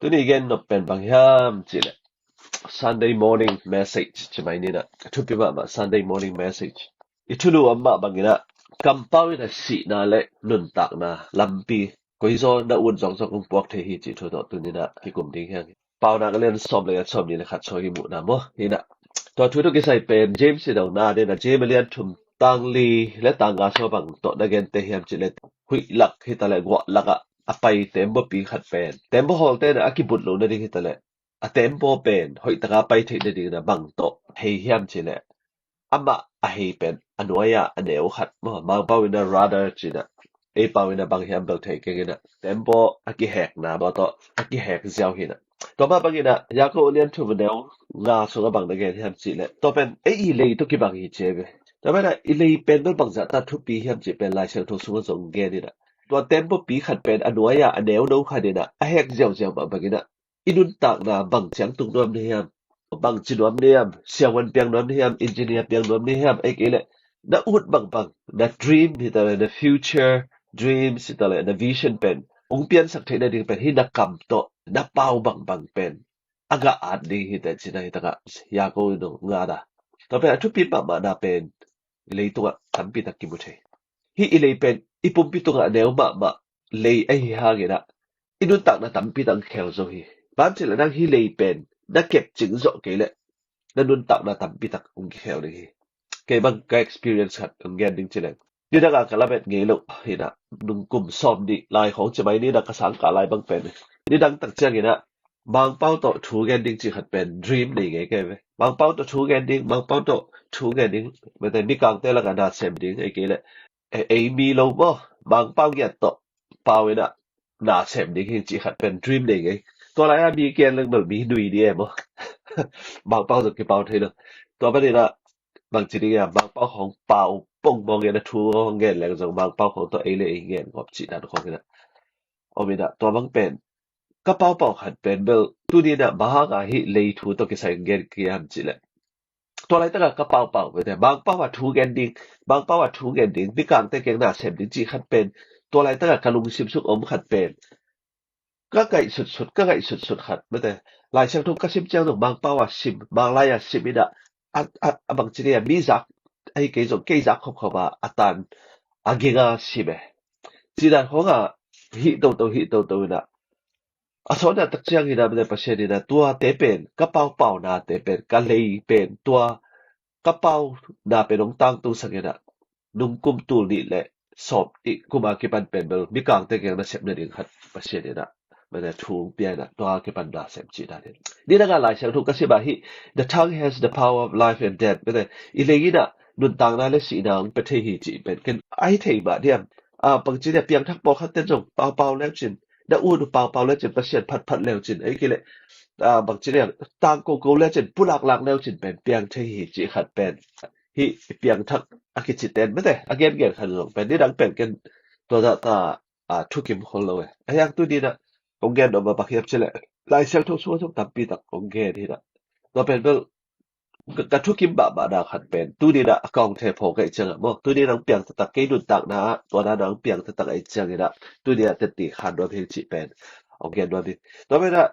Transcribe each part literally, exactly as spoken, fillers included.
Tuni gen nop pen bang hiam cih leh Sunday morning message ci mai ni na, a thupi mahmah Sunday morning message. I thulu om mah bangin ah kampau in ah sihna le nuntakna lampi koizaw na ut zongzong hong puak thei hi cih thu tawh tuni na kikum ding hi hang. Paunak a lian sawm le nga, sawm nih le khat sung i muhna maw hi na. Tua thu tawh kisai pen James in hong na ding na, James a lian thum tang li le tang nga sung bang tawh na gen te hiam cih leh huih lak hi ta leh guah lak ah a pai tembaw pi khat pen tembaw hawlte in ah a kibut loh nading hi ta leh a tembaw pen hoih taka pai theih nading in ah bang tawh hei hiam cih leh amah a hei pen a nuai ah a neu khat maw, Mangpau in ah rudder ci na, ei pau in ah bang hiam bel thei keng in ah tembaw a kihekna maw tawh a kihek ziau hi na. Tua mah bangin ah Jakob a lian thum a neu nga sung ah bang na gen hiam cih leh tua pen ei i lei tawh kibang hi ci ve. Tua pen ah i lei pen bel bangzah ta thupi hiam cih pen Lai Siangtho sung ah zong gen in ah tua tembaw pi khat pen a nuai ah a neu no khat in ah a hek ziauziau mah bangin ah i nuntakna bang ciang tung nuam na hiam, bang ci nuam na hiam, siavuan piang nuam na hiam, engineer piang nuam na hiam, ei kei leh na ut bangbang, na dream hi ta leh na future dreams hi ta leh na vision pen hong piansak theih nading pen hih na kam tawh na pau bangbang pen a gah at ding hi ta ci na hi ta kha. Jakob in hong ngat a, tua pen a thupi mahmahna pen leitungah tampi tak kimu thei. Hih i lei pen i pumpi tungah a neu mahmah lei ahi hangin ah i nuntakna tampi tak khel zo hi. Bang cih leh nang hih lei pen na kep cing zawh kei leh na nuntakna tampi tak hong kikhel ding hi. Kei bang ka experience khat hong gen ding ci leng, nidang a ka lamet ngei lo hi na, nung kum sawm nih lai khawng ci mai ni na, ka sang kah lai bang pen nidang tak ciangin ah Mangpau tawh thu gen ding cih khat pen dream nei ngei kei ve. Mangpau tawh thu gen ding, Mangpau tawh thu gen ding, mete mikangte lakah na sem ding, ei kei leh ei mi lo maw, Mangpau ngiat tawh pau in ah na sem ding hi cih khat pen dream nei ngei. Tua lai-ah mi gen leng bel mi nui ding e maw. Mangpau zong kipau thei lo. Tua panin ah bang ci ding hiam, Mangpau khawng pau pongmawng in ah thu hong gen leng zong Mangpau khawng tawh ei le ei gen gawp cih dan khawng in ah om in ah, tua bang pen ka paupau khat pen bel tuni in ah bang hang a hih lei thu tawh kisai gen kei hiam cih leh tua laitakah ka paupau, mete Mangpau a thu gen ding, Mangpau a thu gen ding, mikangte kiang na sem ding cih khat pen tua laitakah ka lungsim sung om khat pen ka ngaihsutsut, ka ngaihsutsut khat, mete Lai Siangtho ka sim ciang zong Mangpau a sim, Manglai a sim in ah a, a, a bang ci ding a, mi zak ahi kei zong kei zak khopkhop a, a tan a ging a sim e. Cih dan khawng a hih toto, hih toto in ah a sawtna tak ciangin ah mete Pasian in ah tuate pen ka paupaunate pen, ka lei pen, tua ka pauna pen hong tangtungsak in ah nung kum tul nih le sawm nih kum a kipan pen bel mikangte kiang na sep nading khat Pasian in ah mete thu hong pia in ah tua a kipan na sem cih dan hi. Nidang a Lai Siangtho ka sim a hih, "The tongue has the power of life and death." Mete i lei in ah nuntakna le sihna hong pia thei hi cih pen ken ahi thei mah diam. A, bang ci ding a, piangthak pawlkhat ten zong paupau le cin, na ut uh paupau le cin, Pasian phatphat le cin, ei kei leh a, bang ci ding a, tang koko le cin, pulaklak le cin pen piang thei hi cih khat pen hih piangthak a kici ten, mete a gengen khat zong pen nidang pen ken tua zah ta a thukim khol lo e. A hiang tuni in ah kong gen nop mah bang hiam cih leh Lai Siangtho sung ah zong tampi tak kong gen hi in ah, tua pen bel ka, ka thukim mahmahna khat pen tuni in ah a kong thei phawk ka hih ciangah maw, tuni in ah hong piang taktak, kei nuntakna ah tua dan ah hong piang taktak ahih ciangin ah tuni in ah teti khan nuam hi cih pen hong gen nuam hi. Tua pen ah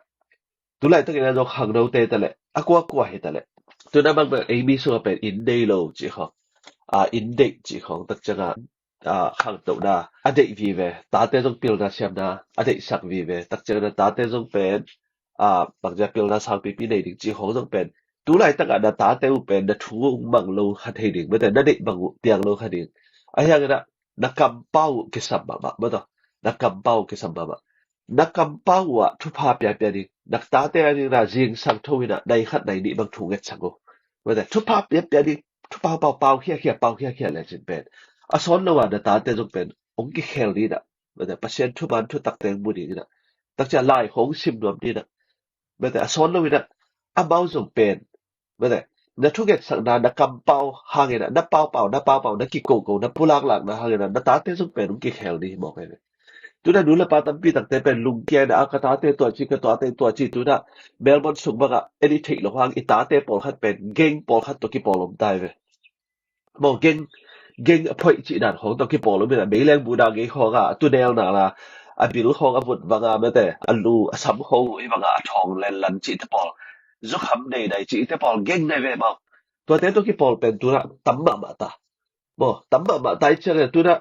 tu laitakin ah zong khangnote hi ta leh, a kuakua hi ta leh, tu in ah bang bang ei mi sungah pen inn nei lo cih khawng, a, inn deih cih khawng tak ciangah a, khangtohna a deih vive, tate zong pilna siamna a deihsak vive, tak ciangin ah tate zong pen a, bangzia pilna sangpipi nei ding cih khawng zong pen tu laitakah na tate uh pen na thu uh mang lo kha thei ding, mete na deih bang uh piang lo kha ding. A hiangin ah na kampau uh kisam mahmah, mete na kampau uh kisam mahmah. Na kampau uh ah thupha piapia ding, na tate a ding na zingsang tho in ah nai khat nai nih bang thu ngetsak uh. Mete thupha piapia ding, thupha paupau khiakhia, pau khiakhia le cin pen a sawn lo a na tate zong pen hong kikhel ding in ah, mete Pasian thuman thutak teng mu ding in ah, tak ciang lai khawng sim nuam ding in ah, mete a sawn lo in ah amau zong pen, mete na thungetsakna, na kampau hangin ah, na paupau, na paupau, na kikoko, na pulaklakna hangin ah na tate zong pen hong kikhel ding hi mawk e. Tu in ah nu le pa tampi takte pen lungkia in ah, a, ka tate tua ci, ka tate tua ci, tu in ah Melbourne sung bangah en i theih loh hang i tate pawlkhat pen gang pawlkhat tawh kipawl om ta hi ve. Maw, gang, gang a phoih cih dan khawng tawh kipawl om in ah, meileng buhna ngei khawng a, a tunelna la, a bil khawng a vut vanga mete, a lu a sam khawng uh i vanga a thawng lenlan cihte pawl, zukham nei nai cihte pawl geng nai ve maw. Tuate tawh kipawl pen tuna tam mahmah ta. Maw, tam mahmah ta i ciangin tuna,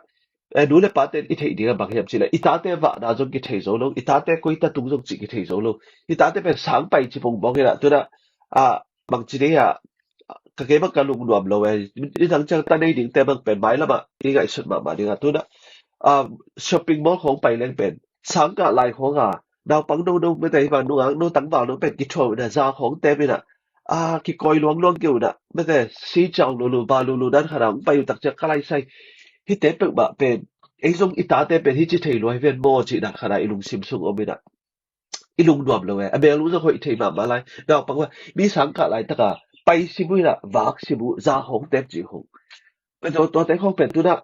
eh, nu le pate in i theih ding a bang hiam cih leh i tate vahna zong kithei zo lo, i tate koi ta tung zong cih kithei zo lo. I tate pen sang pai ci pong bawng hi na tuna, ah, bang ci ding a, ka kei bang ka lungnuam lo e. Nidang ciang ta nei dingte bang pen mailamah i ngaihsut mahmah ding a tuna, ah, shopping mall khawng pai leng pen sang kah lai khawng a, naupang no no mete hi va nungak no tangval no pen kithuam in a, za khawng tem in a, a kikawi luangluang kei un a, mete si ciang lulu ba lulu dan khat a hong pai uh tak ciang ka lai sai. Hihte peuhmah pen ei zong i tate pen hici thei lua hi ven maw cih dan khat a i lungsim sung om in a, i lungnuam lo e. A mel uh zong hoih thei mahmah lai. Naupang va mi sang kah lai taka pai sim uh in a, vak sim uh, za khawng tem cih khawng. Pen tua, tuate khawng pen tuna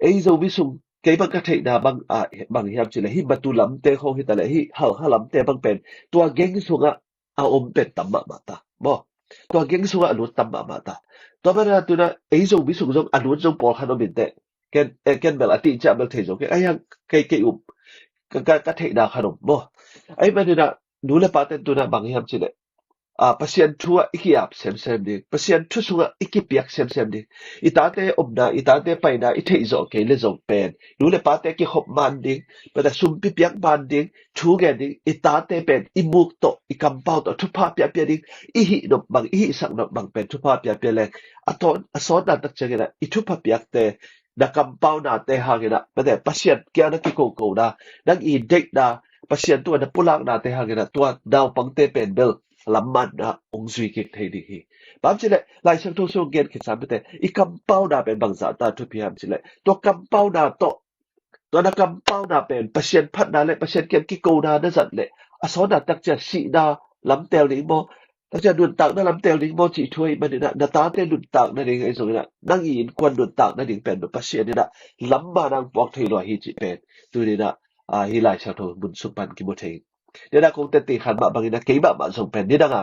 ei Zomi sung kei bang ka theihna bang, ah, bang hiam cih leh hih Matu lamte khawng hi ta leh hih Halkha lamte bang pen tua geng sungah a om pen tam mahmah ta. Maw, tua geng sungah a lut tam mahmah ta. Tua mana tuna ei Zomi sung zong a lut zong pawlkhat om in teh. Ken, eh, ken bel a tih ciah bel thei zo kei. Ai hang kei, kei um. Ka, ka, ka theihna khat om. Maw. Ai manina nu le pate tuna bang hiam cih leh, ah, Pasian thu ah i ki-ap semsem ding. Pasian thu sungah i kipiak semsem ding. I tate omna, i tate paina i theih zawh kei le zong pen nu le pate kikhop man ding. Pen a sumpi piak man ding. Thu gen ding, i tate pen i muk tawh, i kampau tawh thupha piapia ding, i hih nop bang, i hihsak nop bang pen thupha piapia leng a tawn, a sawtna tak ciangin ah i thupha piakte, na kampaunate hangin ah, mete Pasian kia na kikokona, nang i deihna, Pasian tua na pulaknate hangin ah tua naupangte pen bel lammanna hong zui kik thei ding hi. Bang hiam cih leh Lai Siangtho sung gen khit sam mete, i kampauna pen bangzah ta thupi hiam cih leh tua kampauna tawh, tua na kampauna pen Pasian phatna le Pasian kiang kikona na zat leh a sawtna tak ciang sihna lam tel ding maw, tak ciang nuntakna lam tel ding maw cih thu ahih manin ah, na tate nuntakna ding ahi zongin ah, nang i innkuan nuntakna ding pen Pasian in ah lamma nang puak thei lua hi cih pen tuni in ah, ah, hih Lai Siangtho mun sung pan kimu thei. Nidang kong teci khan mah bangin ah kei mahmah zong pen nidang a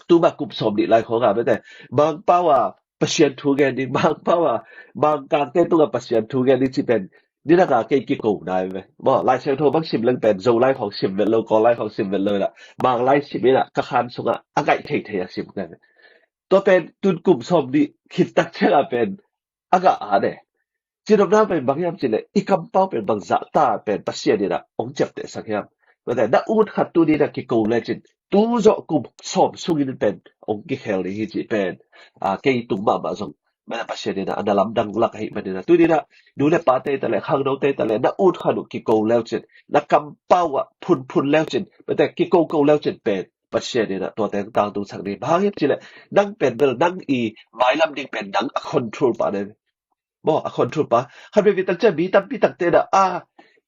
tuma kum sawm nih lai khawng a mete Mangpau a Pasian thu gen ding, Mangpau a Mangkangte tungah Pasian thu gen ding cih pen nidang a kei kikona hi ve. Maw, Lai Siangtho bang sim leng pen Zolai khawng sim vet lo, Kawllai khawng sim vet lo in ah, Manglai sim in ah ka khan sungah a ngaih theithei a sim kei ve. Tua pen tun kum sawm nih khit tak ciang a pen a ngah a ne. Cidamna pen bang hiam cih leh i kampau pen bangzah ta pen Pasian in ah hong ciaptehsak hiam? Mete na ut khat tuni in ah kiko lecin tu zawh kum sawm sungin pen hong kikhel ding hi cih pen, ah, kei tung mahmah zong mete Pasian in ah a na lamdang lak ahih manin ah tuni in ah nu le pate hi ta leh khangnote hi ta leh na ut khat uh kiko lecin, na kampau ah phunphun lecin, mete kikoko lecin pen Pasian in ah tuate hong tangtungsak ding. Bang hang hiam cih leh nang pen bel nang i mailam ding pen nang a control pa ne. Maw, a control pa. Khat veve tak ciang mi tampi takte in ah, a,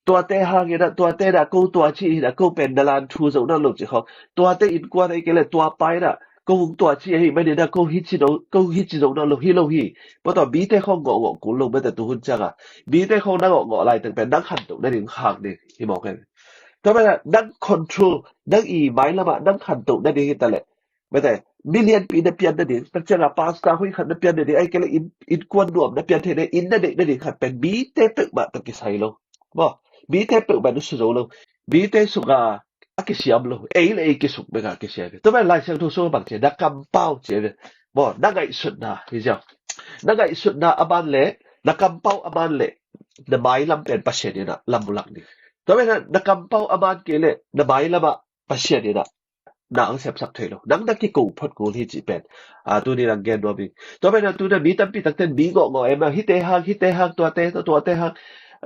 tuate hangin ah, tuate in ah ko tua ci hi in ah, ko pen na lan thu zo na lo ci khawng. Tuate innkuan ahih kei leh tua pa in ah ko hong tua ci ahih manin ah ko hi ci lo, ko hi ci zo na lo hi lo hi. Maw, tua mite khawng ngawhngawh kul lo mete tu hun ciang a. Mite khawng na ngawhngawh laitak pen nang khantoh nading khak ding hi mawk hi. Tua manin ah nang control, nang i mailam ah nang khantoh nading hi ta leh, mete mi lianpi na pian nading, tak ciang a pastor hoih khat na pian nading, ahih kei leh inn, innkuan nuam na pian theih nading, inn na neih nading khat pen mite peuhmah tawh kisai lo. Maw, mite peuhmah nusia zo lo. Mite sungah a kisiam lo. Ei le ei kisuk bek a kisiam hi. Tua manin Lai Siangtho sungah bang ci, na kampau ci ve. Maw, na ngaihsutna hi ziau. Na ngaihsutna a man leh, na kampau a man leh na mailam pen Pasian in ah lam mu lak ding. Tua manin ah na kampau a man kei leh na mailam ah Pasian in ah na hong sepsak thei lo. Nang na kiko phot kul hi cih pen, ah, tuni in ah gen nuam ing. Tua pen ah tuni in ah mi tampi takte in mi ngawhngawh em ah, hihte hang, hihte hang, tuate, tuate hang.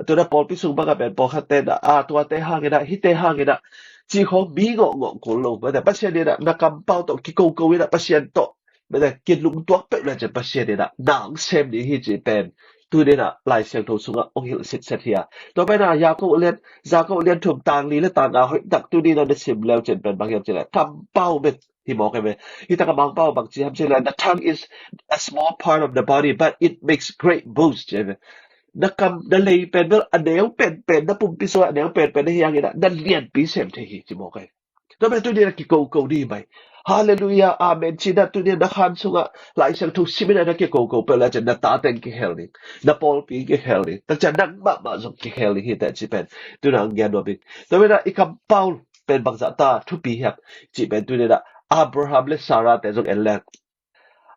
Tuni in ah pawlpi sung bang a pen pawlkhatte in ah, ah, tuate hangin ah, hihte hangin ah cih khawng mi ngawhngawh kul lo. Mete Pasian in ah na kampau tawh kikoko in ah Pasian tawh, mete kilungtuak peuh lecin Pasian in ah na hong sem ding hi cih pen tuni in ah Lai Siangtho sungah hong hilh sitset hi a. Tua pen ah Jakob lian, Jakob lian thum tang li le tang nga hoih tak tuni in ah na sim lecin pen bang hiam cih leh kampau mete hi mawk hi ve. Hih tak a Mangpau bang ci hiam cih leh, the tongue is a small part of the body, but it makes great boast ci hi ve. Na kam, na lei pen bel a neu penpen, na pumpi sungah a neu penpen na hi hangin ah na lianpi sem thei hi ci mawk hi. Tua pen tuni na kikoko dih mai. Halleluiah, amen. Cina tuni na khan sungah Lai Siangtho simin a na kikoko peuh le cin na tate in kihel ding, na pawlpi in kihel ding, takcia nang mahmah zong kihel ding hi teh ci pen tuni na ang gen nuam ing. Tua pen a i kampau pen bangzah ta thupi hiam ci pen tuni na Abraham le Sarah te zong en leng.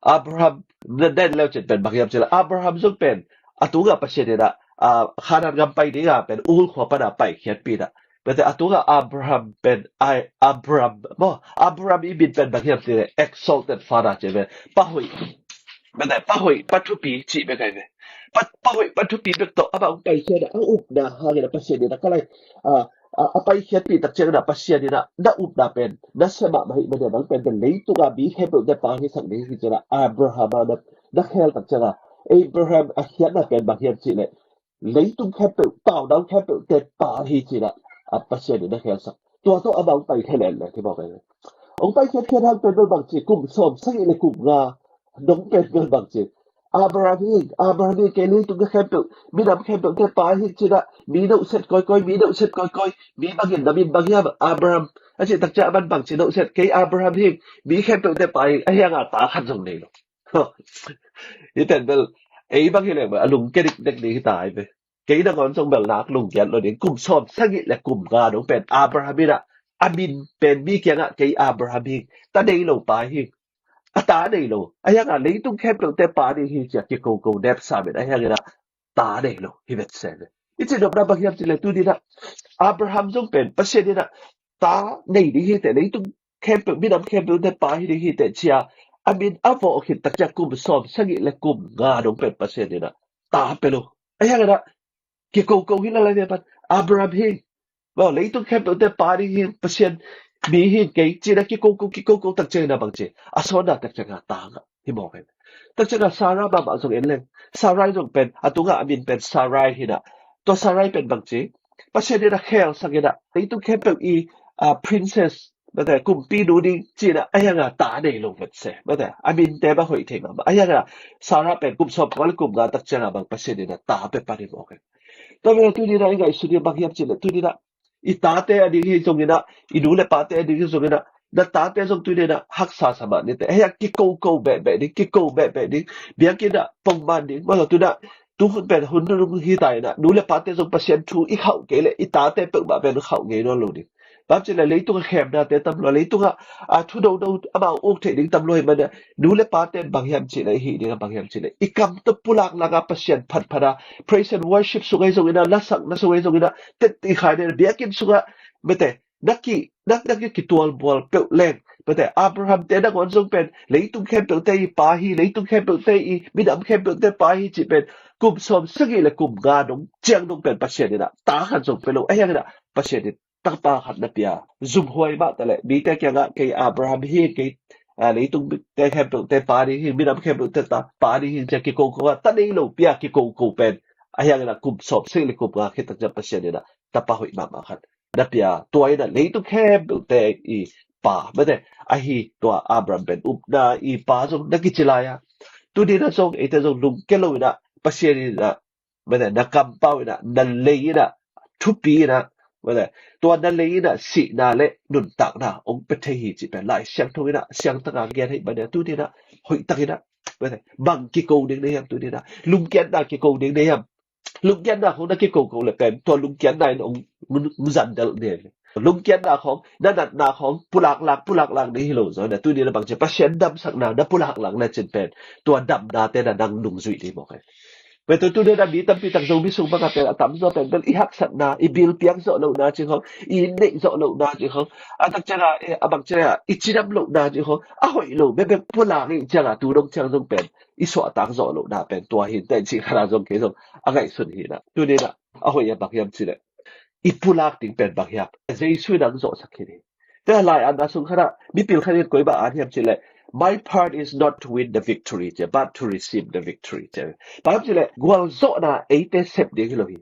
Abraham na den leu cin pen bang hiam ci le Abraham zong pen a tungah Pasian in a, a, Khanan gam pai dingah pen Ur khua pan a paikhiatpih in a. Pen te a tungah Abraham pen ai Abraham maw Abraham i min pen bang hiam ci le exalted father ci pen pahoih. Pen te pahoih pathupi ci bek ai ve. Pa, pahoih pathupi bek tawh amah hong paikhiat a a upna hangin a Pasian in a ka lai a a, a paikhiatpih tak ciangin a Pasian in a na upna pen na sia mahmah hi mania nang pen pen leitungah mi khempeuhte pa hisak ding hi ciangin a Abraham a na, na khel tak ciangin a Abraham a khiatna pen bang hiam cih leh leitung khempeuh, taunau khempeuhte pa hi ci-in a, a Pasian in na khelsak. Tua tawh amah hong paikhiat leh leh hi mawk hi. Hong paikhiat khiat hang pen bel bang ci kum sawm sagih le kum nga dong pen bel bang ci Abraham hi, Abraham hi, kei leitung khempeuh, minam khempeuhte pa hi ci-in a, mi nohset kawikawi, mi nohset kawikawi, mi bangin na min bang hiam, Abraham, a cih tak ciang a man bang ci nohset, kei Abraham hi, mi khempeuhte pa hi, a hiang a ta khat zong nei lo. Hi ten bel, ei bang hi leng bel, a lungkia dikdek ding hi ta hi ve. Kei nangawn zong bel nak lungkiat lo ding, kum sawm sagih le kum nga dong pen, Abraham in a, a min pen mi kiangah, kei Abraham hi, ta nei lo pa hi. A ta nei lo. A hiangah leitung khempeuhte pa ding hi ci-a kikoko nepsa men. A hiangin a ta nei lo hi vet se ve. I cih nopna bang hiam cih leh tuni-in a Abraham zong pen Pasian in a ta nei ding hi teh, leitung khempeuh, minam khempeuhte pa hi ding hi teh ci-a a min a vawh khit tak ciang kum sawm sagih le kum nga dong pen Pasian in a ta pia lo. A hiangin a kikoko hi lala ve pan Abraham hi. Maw, leitung khempeuhte pa ding hi, Pasian mi hi kei ci-in a kikoko, kikoko tak ciangin a bang ci. A sawnna tak ciangin a ta ngah hi mawk hi. Tak ciangin a Sarah mahmah zong en leng. Sarah zong pen, a tungah a min pen Sarah hi-in a. Tua Sarah pen bang ci. Pasian in a khelsak in a. Leitung khempeuh i, a, princess, mate, kumpi nu ding ci-in a, a hiangin a ta nei lo vet se. Mate, a minte bang hoih thei mahmah. A hiangin a Sarah pen kum sawm kua le kum nga tak ciangin a bang Pasian in a ta pia pan hi mawk hi. Tua pen a tuni-in a i ngaihsun hi bang hiam cih leh tuni-in a i tate a ding hi zongin a, i nu le pate a ding hi zongin a, na tate zong tuni-in a haksa sa mah ni teh. Hei a kikoko behbeh ding, kiko behbeh ding, biakinn ah pongman ding. Maw, tuni-in a tu hun pen hun nunung hi ta in a, nu le pate zong Pasian thu i khauh kei leh i tate peuhmah pen khauh ngei nawn lo ding. Bang hang hiam cih leh leitung a khemnate tam lua, leitung a, a, thu dodo amau uk theih ding tam lua hi manin a, nu le pate in bang hiam cih leh i hih ding a bang hiam cih leh i kam tawh pulak lak a Pasian phatphat a praise and worship sung ahi zongin a, lasakna sung ahi zongin a, tetti khai nen biakinn sungah mate, na ki, na, na ki kitualbual peuh leng. Mate, Abraham te nangawn zong pen leitung khempeuhte i pa hi, leitung khempeuhte i minam khempeuhte pa hi cih pen kum sawm sagih le kum nga dong ciang dong pen Pasian in a ta khat zong pia lo. A hiangin a Pasian in tapa khat na pia. Zumhuai mah ta leh, mite kiangah kei Abraham hi, kei, a, leitung te khempeuhte pa ding hi, minam khempeuhte ta pa ding hi, ci-a kikoko a, ta nei lo pia kikoko pen. A hiangin a kum sawm sagih le kum nga khit tak ciang Pasian in a tapa hoih mahmah khat na pia. Tua in a leitung khempeuhte i pa, mate, ahi tua Abraham pen upna i pa zong na kici lai a. Tuni-in a zong, eite zong lungkia lo in a, Pasian in a mate, na kampau in a, na lei in a, thupi in a, mate, tua na lei in a sihna le nuntakna hong pia thei hi cih pen Lai Siangtho in a siangtak a gen hi manin a tuni-in a hoihtak in a, mate, bang kiko ding na hiam tuni-in a, lungkiatna kiko ding na hiam. Lungkiatna khong na kikoko leh pen tua lungkiatna in hong, hong, hong zan delh ni. Lungkiatna khong, na natna khong pulak lak, pulak lak ni hi lo zaw in a, tuni-in a bang ci Pasian damsakna na pulak lak le cin pen tua damnate na nang nungzuih ding mawk hi. Pen tua tuni-in a mi tampi tak Zomi sung bang a pen a tamzaw pen pen i haksatna, i bil piak zawh lohna ci khong, i neih zawh lohna ci khong, a tak ciang a, eh, a bang ci a, i cidam lohna ci khong, a hoih lo bekbek pulak i ciang a tu dong ciang zong pen i suahtak zawh lohna pen tua hi in teh cih khat a zong kei zong a ngaihsun hi in a. Tuni-in a a hoih a bang hiam cih leh i pulak ding pen bang hiam, Jesu in a hong zawhsak hi ding. Tua lai-atna sung khat ah mipil khat in koi bang an hiam cih leh, "My part is not to win the victory," ci, "but to receive the victory," ci. Bang hiam cih leh gualzawhna eite sep ding hi lo hi.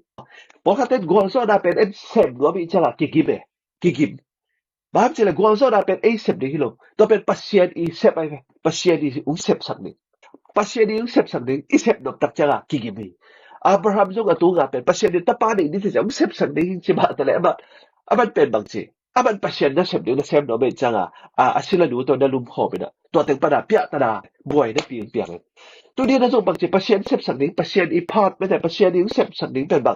Pawlkhatte in gualzawhna pen en sem nuam i ciang a kigim e, kigim. Bang hiam cih leh gualzawhna pen ei sep ding hi lo. Tua pen Pasian i sep ahi ve. Pasian i hong sepsak ding. Pasian i hong sepsak ding. I sep nop tak ciang a kigim hi. Abraham zong a tungah pen Pasian in tapa nei ni ci ciang hong sepsak ding hi ci mah ta leh amah, amah pen bang ci. a man Pasian nasep ding na sem nuam ahih ciangin a, a sila nu tawh na lumkhawm in a, tua teng pan a piahtana buai na piang piang in. Tuni na zong bangci Pasian sepsak ding, Pasian i phat, mete Pasian i sepsak ding pen bang,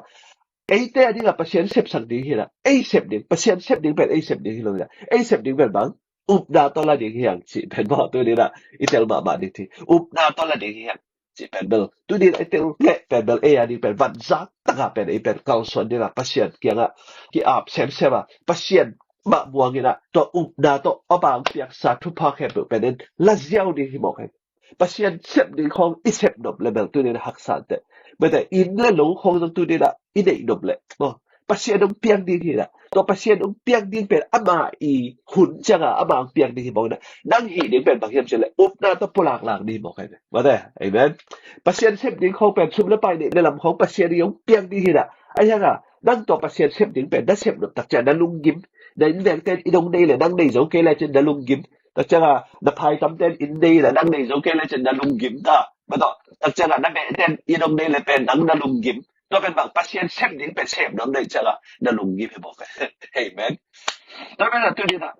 eite a ding a Pasian sepsak ding hi na, ei sep ding, Pasian sep ding pen ei sep ding hi lo hi na, ei sep ding pen bang, upna tawh la ding hi hang cih pen maw, tuni na i tel mahmah ding hi, upna tawh la ding hi hang cih pen bel, tuni na i tel leh pen bel, ei a ding pen vanzak taka pen, ei pen kalsuan ding a, Pasian kiangah ki-ap semsem a, Pasian mah muang in a, tua upna tawh a bang piaksa thupha khempeuh pen in la ziau ding hi mawk hi. Pasian sep ding khawng i sep nop le bel tuni na haksa teh. Mete inn le lo khawng zong tuni na i neih nop le maw, Pasian hong piang ding hi na. Tua Pasian hong piang ding pen ama i hun ciangin ama hong piang ding hi mawk na. Nang hih ding pen bang hiam cih leh upna tawh pulak lak ding hi mawk hi. Mete, amen. Pasian sep ding khawng pen sum le pai neih le lam khawng Pasian i hong piang ding hi na. Ahi hangin nang tua Pasian sep ding pen na sep nop tak ciang na lunggim, na innveng ten i dong nei le nang nei zo kei le cin na lunggim. Tak ciangin na phaitam ten in nei le nang nei zo kei le cin na lunggim ta. Mete, tak ciangin na beh ten i dong nei le pen nang na lunggim. Tua pen bang Pasian sep ding pen sep nop nei ciangin na lunggim hi mawk hi. Amen. Tua pen a tuni na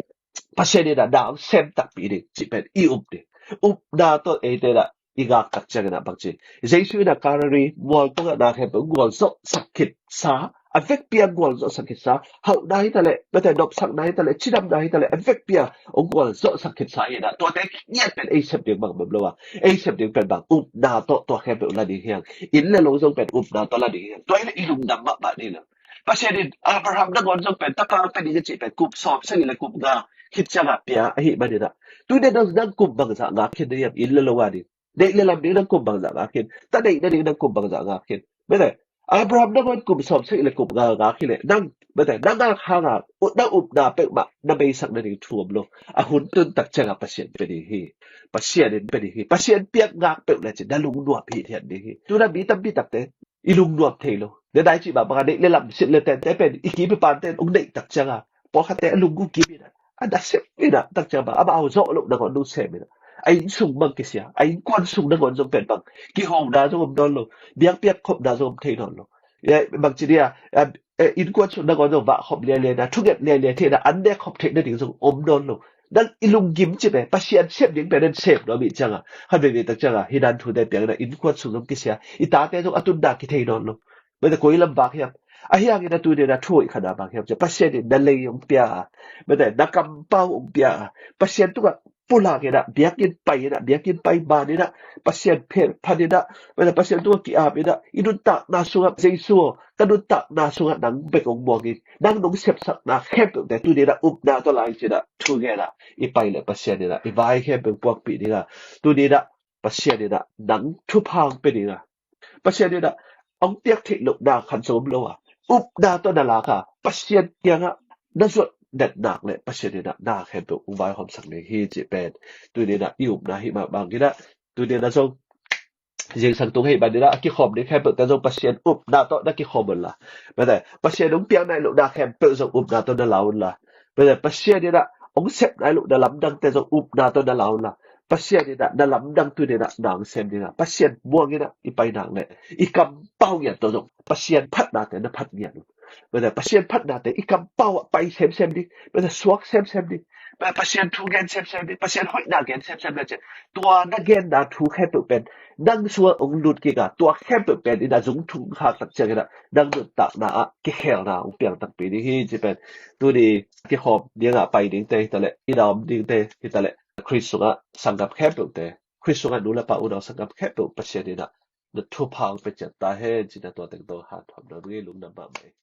Pasian in a nang sem takpi ding cih pen i up ding. Upna tawh eite na i ngak tak ciangin a bangci, Jesu in a Calvary mual tungah na khempeuh gualzawhsak khitsa, a vekpi a gualzawhsak khitsa, hauhna hi ta leh, mete nopsakna hi ta leh, cidamna hi ta leh, a vekpi a hong gualzawhsak khitsa hi na. Tuate ngiat pen ei sep ding bang bem lo a, ei sep ding pen bang upna tawh tua khempeuh la ding hi hang. Inn le lo zong pen upna tawh la ding hi hang. Tua hi leh i lungdam mahmah ding lo. Pasian in Abraham nangawn zong pen tapa pia ding a cih pen kum sawm sagih le kum nga khit ciangin pia ahih manin a, tuni na nang kum bangzah ngak khin na hiam, inn le lo a ding? Neih le lam ding nang kum bangzah ngak khin? Ta neih nading nang kum bangzah ngak khin? Mete, Abraham nangawn kum sawm sagih le kum nga ngak hi leh nang, mete, na ngak hangin na upna peuhmah na beisak nading thu om lo. A hun tun tak ciangin Pasian pia ding hi. Pasian in pia ding hi. Pasian piak ngak peuh le cin na lungnuam hithiat ding hi. Tuni na mi tampi takte i lungnuam thei lo. Na dai cih bangbang a neih le lam, silh le tente pen i kim i pante in hong neih tak ciangin pawlkhatte a lung uh kim in a, a nasep in a, tak ciang bang amau zawh loh nangawn hong sem in a, a inn sung bang kisia, a innkuan sung nangawn zong pen bang kihona zong om nawn lo, biakpiak khopna zong om thei nawn lo. Bangci dia, innkuan sung nangawn zong vahkhop lialia na, thunget lialia theihna, an nek khop theih nading zong om nawn lo. Nang i lunggim cih pen Pasian sep ding pen nan sep nuam ahih ciangin, khat veivei tak ciangin hi nan thute piang in a, innkuan sung zong kisia, i tate zong a tunna kithei nawn lo. Mete koi lam vak hiam? Ahi hangin a tuni na thu hoih khat a bang hiam cih leh Pasian in na lei hong pia a, mete na kampau hong pia a, Pasian tungah pulak in a, biakinn pai in a, biakinn pai man in a, Pasian phat in a, mete Pasian tungah ki-ap in a, i nuntakna sungah Jesu aw, ka nuntakna sungah nang bek hong muang in, nang nong sepsakna khempeuhte tuni na upna tawh la in ci in a, thu ngen a i pai leh Pasian in a i vai khempeuh puakpih ding a, tuni na Pasian in a nang thupha hong pia ding a, Pasian in a hong piak theih lohna khat zong om lo a, upna tawh na lak a, Pasian kiangah na zuat natna le Pasian in a na khempeuh hong vaihawmsak ding hi cih pen tuni na i upna hi mah bangin a, tuni na zong zingsang tung hei ban in a, a kikhawm ding khempeuhte zong Pasian upna tawh na kikhawm un la. Mete Pasian hong piak nai lohna khempeuh zong upna tawh na la un la. Mete Pasian in a hong sep nai lohna lamdangte zong upna tawh na la un la. Pasian in a na lamdang tuni na nang sem ding a, Pasian muang in a i pai nak leh i kampau ngiat tawh zong Pasian phatnate na phat ngiat un. Mete Pasian phatnate i kampau ah pai semsem ding, mete suak semsem ding, mete Pasian thu gen semsem ding, Pasian hoihna gen semsem le cin, tua na genna thu khempeuh pen nang sungah hong lut kik a, tua khempeuh pen in a zung thung khak tak ciangin a, nang nuntakna ah kikhelna hong piang takpi ding hi cih pen tuni kikhawm ding a pai dingte hi ta leh, i na om dingte hi ta leh, Khrist sungah sanggam khempeuhte, Khrist sungah nu le pa unau sanggam khempeuh Pasian in a na thupha hong pia ciat ta hen ci in a, tua teng tawh hanthawn nuam ing, lungdam mahmah ing.